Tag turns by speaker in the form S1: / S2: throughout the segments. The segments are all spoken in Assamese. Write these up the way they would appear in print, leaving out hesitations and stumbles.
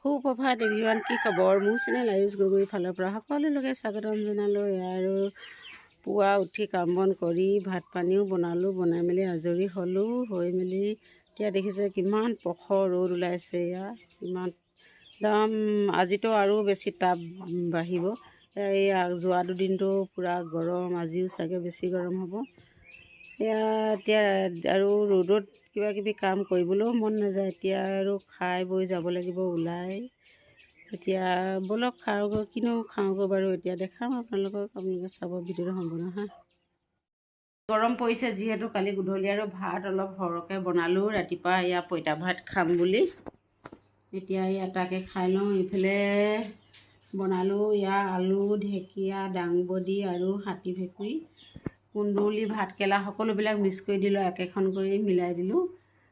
S1: সুপ্ৰভাত এভৰিৱান, কি খবৰ? মোৰ চেনেল আয়ুষ গগৈৰ ফালৰ পৰা সকলোলৈকে স্বাগতম জনালোঁ। আৰু পুৱা উঠি কাম বন কৰি ভাত পানীও বনালোঁ, বনাই মেলি আজৰি হ'লোঁ। হৈ মেলি এতিয়া দেখিছে কিমান প্ৰখৰ ৰ'দ ওলাইছে। এয়া কিমান একদম, আজিতো আৰু বেছি তাপ বাঢ়িব। এই যোৱা দুদিনটো পূৰা গৰম, আজিও চাগে বেছি গৰম হ'ব। এয়া এতিয়া আৰু ৰ'দত কিবা কিবি কাম কৰিবলৈও মন নাযায়। এতিয়া আৰু খাই বৈ যাব লাগিব ওলাই। এতিয়া ব'লক খাওঁগৈ, কিনো খাওঁগৈ বাৰু এতিয়া দেখাম আপোনালোকক, আপোনালোকে চাব ভিডিঅ'টো সম্পূৰ্ণ। হা, গৰম পৰিছে যিহেতু, কালি গধূলি আৰু ভাত অলপ সৰহকৈ বনালোঁ ৰাতিপুৱা, এয়া পঁইতা ভাত খাম বুলি। এতিয়া এয়া তাকে খাই লওঁ। এইফালে বনালোঁ এয়া আলু, ঢেকীয়া, দাংবডি আৰু হাতী ভেকুৰী, কুন্দুলি, ভাতকেৰেলা সকলোবিলাক মিক্স কৰি দিলোঁ, একেখন কৰি মিলাই দিলোঁ।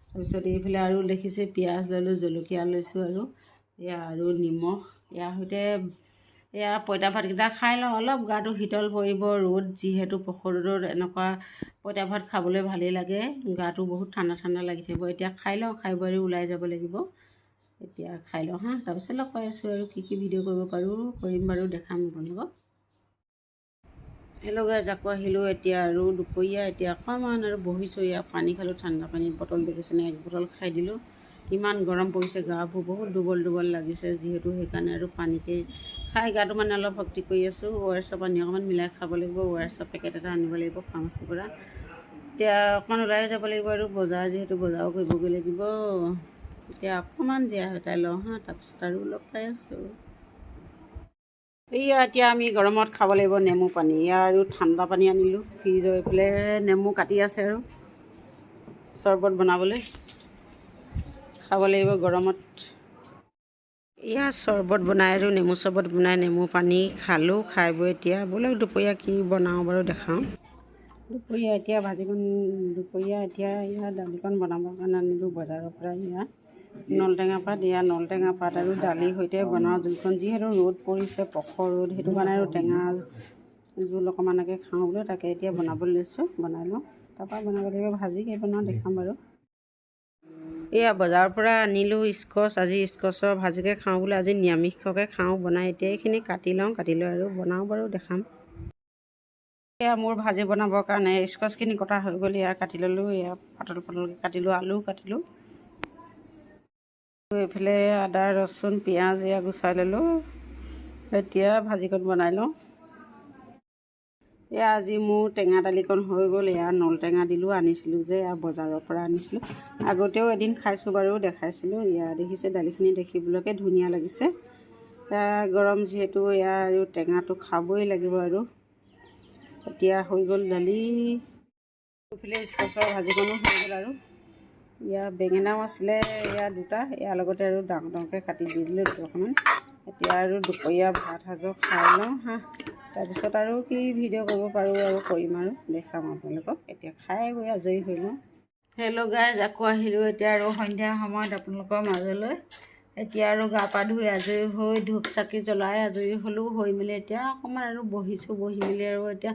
S1: তাৰপিছত এইফালে আৰু দেখিছে পিঁয়াজ ল'লোঁ, জলকীয়া লৈছোঁ আৰু এয়া আৰু নিমখ। ইয়াৰ সৈতে এয়া পঁইতা ভাতকেইটা খাই লওঁ, অলপ গাটো শীতল পৰিব। ৰ'দ যিহেতু, প্ৰখৰ ৰ'দত এনেকুৱা পঁইতা ভাত খাবলৈ ভালেই লাগে, গাটো বহুত ঠাণ্ডা ঠাণ্ডা লাগি থাকিব। এতিয়া খাই লওঁ, খাই বৈ ওলাই যাব লাগিব। এতিয়া খাই লওঁ হা, তাৰপিছত লগ পাই আছোঁ। আৰু কি কি ভিডিঅ' কৰিব পাৰোঁ কৰিম বাৰু, দেখাম আপোনালোকক। হেল্ল' গাইজ, আকৌ আহিলোঁ। এতিয়া আৰু দুপৰীয়া এতিয়া অকণমান আৰু বহিছোঁ। ইয়াত পানী খালোঁ, ঠাণ্ডা পানী বটল দেখিছেনে, এক বটল খাই দিলোঁ। ইমান গৰম পৰিছে, গাবোৰ বহুত দুৰ্বল দুৰ্বল লাগিছে যিহেতু, সেইকাৰণে আৰু পানীকে খাই গাটো মানে অলপ শক্তি কৰি আছোঁ। অ' আৰ এছৰ পানী অকণমান মিলাই খাব লাগিব, অ' আৰ এছৰ পেকেট এটা আনিব লাগিব ফাৰ্মাচীৰ পৰা। এতিয়া অকণমান ওলাই যাব লাগিব আৰু বজাৰ যিহেতু, বজাৰো কৰিবগৈ লাগিব। এতিয়া অকণমান জীয়াই সতাই লওঁ হা, তাৰপিছত আৰু লগ পাই আছোঁ। এইয়া এতিয়া আমি গৰমত খাব লাগিব নেমু পানী। এয়া আৰু ঠাণ্ডা পানী আনিলোঁ ফ্ৰিজৰ। এইফালে নেমু কাটি আছে আৰু চৰবত বনাবলৈ খাব লাগিব গৰমত। এয়া চৰবত বনাই আৰু নেমু চৰবত বনাই নেমু পানী খালোঁ। খাই বৈ এতিয়া বোলে দুপৰীয়া কি বনাওঁ বাৰু দেখাওঁ। দুপৰীয়া এতিয়া ভাজিকণ, দুপৰীয়া এতিয়া এয়া দালিকণ বনাবৰ কাৰণে আনিলোঁ বজাৰৰ পৰা এয়া নলটেঙা পাত। এয়া নলটেঙা পাত আৰু দালিৰ সৈতে বনাওঁ জোলখন। যিহেতু ৰ'দ পৰিছে, প্ৰখৰ ৰ'দ, সেইটো কাৰণে আৰু টেঙা জোল অকণমানকৈ খাওঁ বোলো, তাকে এতিয়া বনাবলৈ লৈছোঁ। বনাই লওঁ, তাৰপৰা বনাব লাগিব ভাজি, কি বনাওঁ দেখাম বাৰু। এয়া বজাৰৰ পৰা আনিলোঁ স্কচ। আজি স্কচৰ ভাজিকে খাওঁ বোলো, আজি নিৰামিষকে খাওঁ বনাই। এতিয়া এইখিনি কাটি লওঁ, কাটি লৈ আৰু বনাওঁ বাৰু দেখাম। এয়া মোৰ ভাজি বনাবৰ কাৰণে স্কচখিনি কটা হৈ গ'ল। এয়া কাটি ল'লোঁ, এয়া পাতল পাতলকৈ কাটিলোঁ, আলুও কাটিলোঁ। এইফালে আদা, ৰচুন, পিঁয়াজ এয়া গুচাই ল'লোঁ। এতিয়া ভাজিকণ বনাই লওঁ। এয়া আজি মোৰ টেঙা দালিকণ হৈ গ'ল। এয়া নলটেঙা দিলোঁ, আনিছিলোঁ যে এয়া বজাৰৰ পৰা আনিছিলোঁ, আগতেও এদিন খাইছোঁ বাৰু, দেখাইছিলোঁ। এয়া দেখিছে দালিখিনি দেখিবলৈকে ধুনীয়া লাগিছে। গৰম যিহেতু, এয়া আৰু টেঙাটো খাবই লাগিব আৰু। এতিয়া হৈ গ'ল দালি, এইফালে স্কচৰ ভাজিকণো হৈ গ'ল। আৰু ইয়াৰ বেঙেনাও আছিলে ইয়াৰ দুটা, ইয়াৰ লগতে আৰু ডাঙৰ ডাঙৰকৈ কাটি দি দিলোঁ দুটুকুৰামান। এতিয়া আৰু দুপৰীয়া ভাত সাজৰ খাই লওঁ হা, তাৰপিছত আৰু কি ভিডিঅ' কৰিব পাৰোঁ আৰু কৰিম আৰু দেখাম আপোনালোকক। এতিয়া খাই বৈ আজৰি হৈ লওঁ। হেল্ল' গাইজ, আকৌ আহিলোঁ এতিয়া আৰু সন্ধিয়া সময়ত আপোনালোকৰ মাজলৈ। এতিয়া আৰু গা পা ধুই আজৰি হৈ ধূপ চাকি জ্বলাই আজৰি হ'লোঁ। হৈ মেলি এতিয়া অকণমান আৰু বহিছোঁ। বহি মেলি আৰু এতিয়া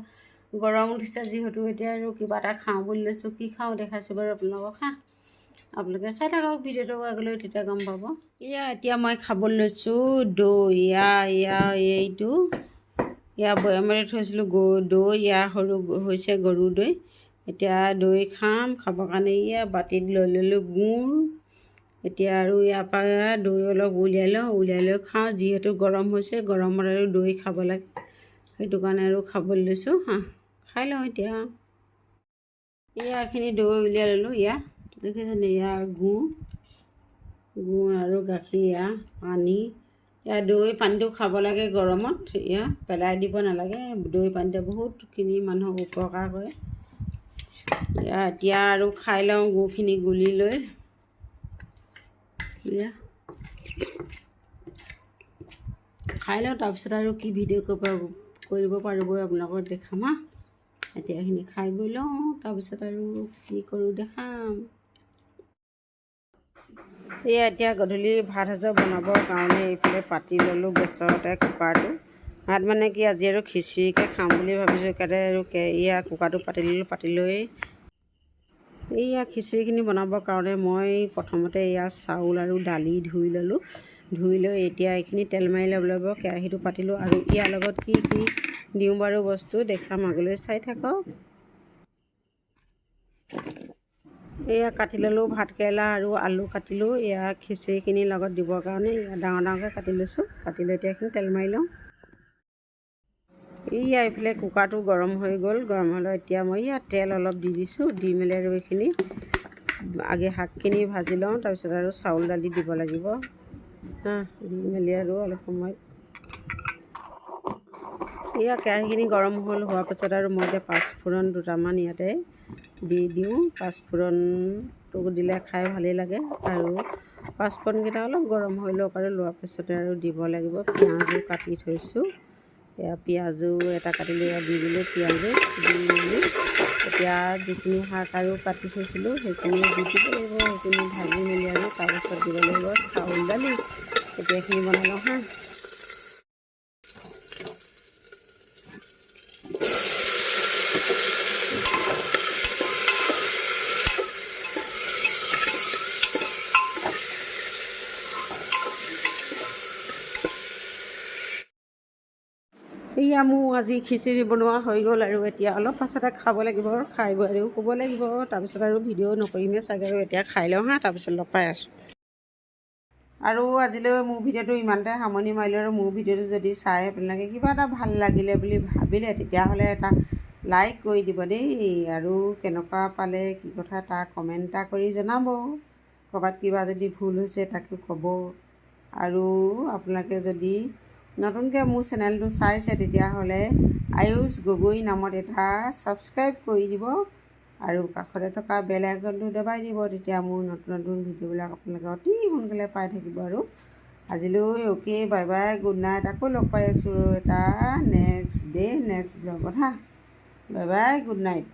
S1: গৰম উঠিছে যিহেতু, এতিয়া আৰু কিবা এটা খাওঁ বুলি লৈছোঁ। কি খাওঁ দেখাইছোঁ বাৰু আপোনালোকক হা, আপোনালোকে চাই থাকক ভিডিঅ'টো আগলৈ, তেতিয়া গম পাব। এয়া এতিয়া মই খাবলৈ লৈছোঁ দৈ। এয়া এয়া এইটো এয়া বৈয়ামতে থৈছিলোঁ দৈ, এয়া সৰু হৈছে গৰু দৈ। এতিয়া দৈ খাম, খাবৰ কাৰণে এয়া বাতিত লৈ ল'লোঁ গুড়। এতিয়া আৰু ইয়াৰ পৰা দৈ অলপ উলিয়াই লওঁ, উলিয়াই লৈ খাওঁ। যিহেতু গৰম হৈছে, গৰমত আৰু দৈ খাব লাগে, সেইটো কাৰণে আৰু খাবলৈ লৈছোঁ হা, খাই লওঁ এতিয়া। এয়াখিনি দৈ উলিয়াই ল'লোঁ। এয়া দেখিছেনে, এয়া গুড়, গুড় আৰু গাখীৰ, এয়া পানী। এয়া দৈ পানীটো খাব লাগে গৰমত, এয়া পেলাই দিব নালাগে। দৈ পানীটোৱে বহুতখিনি মানুহক উপকাৰ কৰে। এয়া এতিয়া আৰু খাই লওঁ গুড়খিনি গুলি লৈ। এয়া খাই লওঁ, তাৰপিছত আৰু কি ভিডিঅ' কৰিব পাৰোঁ আপোনালোকক দেখাম হা। এতিয়া এইখিনি খাই বৈ লওঁ, তাৰপিছত আৰু কি কৰোঁ দেখাম। এয়া এতিয়া গধূলি ভাত সাজৰ বনাবৰ কাৰণে এইফালে পাতি ল'লোঁ গেছতে কুকাৰটো। ভাত মানে কি আজি আৰু খিচিৰিকে খাম বুলি ভাবিছোঁ, সেইকাৰণে আৰু এয়া কুকাৰটো পাতি ল'লোঁ। পাতি লৈ এইয়া খিচিৰিখিনি বনাবৰ কাৰণে মই প্ৰথমতে এয়া চাউল আৰু দালি ধুই ল'লোঁ। ধুই লৈ এতিয়া এইখিনি তেল মাৰি ল'ব লাগিব। কেৰাহীটো পাতিলোঁ আৰু ইয়াৰ লগত কি কি দিওঁ বাৰু বস্তু দেখাম, আগলৈ চাই থাকক। এয়া কাটি ল'লোঁ ভাতকেৰেলা আৰু আলু কাটিলোঁ, এয়া খিচিৰিখিনিৰ লগত দিবৰ কাৰণে এয়া ডাঙৰ ডাঙৰকৈ কাটি লৈছোঁ। কাটি লৈ এতিয়া এইখিনি তেল মাৰি লওঁ। এইয়া এইফালে কুকাৰটো গৰম হৈ গ'ল। গৰম হ'লে এতিয়া মই ইয়াত তেল অলপ দি দিছোঁ। দি মেলি আৰু এইখিনি আগে শাকখিনি ভাজি লওঁ, তাৰপিছত আৰু চাউল দালি দিব লাগিব। দি মেলি আৰু অলপ সময় এয়া কেৰাহীখিনি গৰম হ'ল। হোৱাৰ পাছত আৰু মই এতিয়া পাঁচফোৰণ দুটামান ইয়াতে দি দিওঁ। পাঁচফোৰণটো দিলে খাই ভালেই লাগে। আৰু পাঁচফোৰণকেইটা অলপ গৰম হৈ লওক আৰু লোৱাৰ পাছতে আৰু দিব লাগিব পিঁয়াজো কাটি থৈছোঁ। এয়া পিঁয়াজো এটা কাটিলোঁ, এয়া দি দিলোঁ পিঁয়াজো। দি মেলি এতিয়া যিখিনি শাক আৰু কাটি থৈছিলোঁ সেইখিনি দি দিব লাগিব। সেইখিনি ভাজি মেলি আৰু তাৰপাছত দিব লাগিব চাউল দালি। এতিয়া এইখিনি বনাই লওঁ হা। এয়া মোৰ আজি খিচিৰি বনোৱা হৈ গ'ল আৰু এতিয়া অলপ পাছতে খাব লাগিব, খাই বৈ আৰু শুব লাগিব। তাৰপিছত আৰু ভিডিঅ' নকৰিমেই চাগে আৰু এতিয়া খাই লওঁ হা, তাৰপিছত লগ পাই আছোঁ। আৰু আজিলৈ মোৰ ভিডিঅ'টো ইমানতে সামৰণি মাৰিলোঁ। আৰু মোৰ ভিডিঅ'টো যদি চাই আপোনালোকে কিবা এটা ভাল লাগিলে বুলি ভাবিলে তেতিয়াহ'লে এটা লাইক কৰি দিব দেই। আৰু কেনেকুৱা পালে কি কথা তাক কমেণ্ট এটা কৰি জনাব। ক'ৰবাত কিবা যদি ভুল হৈছে তাকো ক'ব। আৰু আপোনালোকে যদি নতুনকৈ মোৰ চেনেলটো চাইছে তেতিয়াহ'লে আয়ুষ গগৈ নামত এটা ছাবস্ক্ৰাইব কৰি দিব আৰু কাষতে থকা বেল আইকনটো দবাই দিব। তেতিয়া মোৰ নতুন নতুন ভিডিঅ'বিলাক আপোনালোকে অতি সোনকালে পাই থাকিব। আৰু আজিলৈ okay, bye bye, good night. আকৌ লগ পাই আছোঁ এটা নেক্সট ডে নেক্সট ব্লগত হা। Bye bye, good night.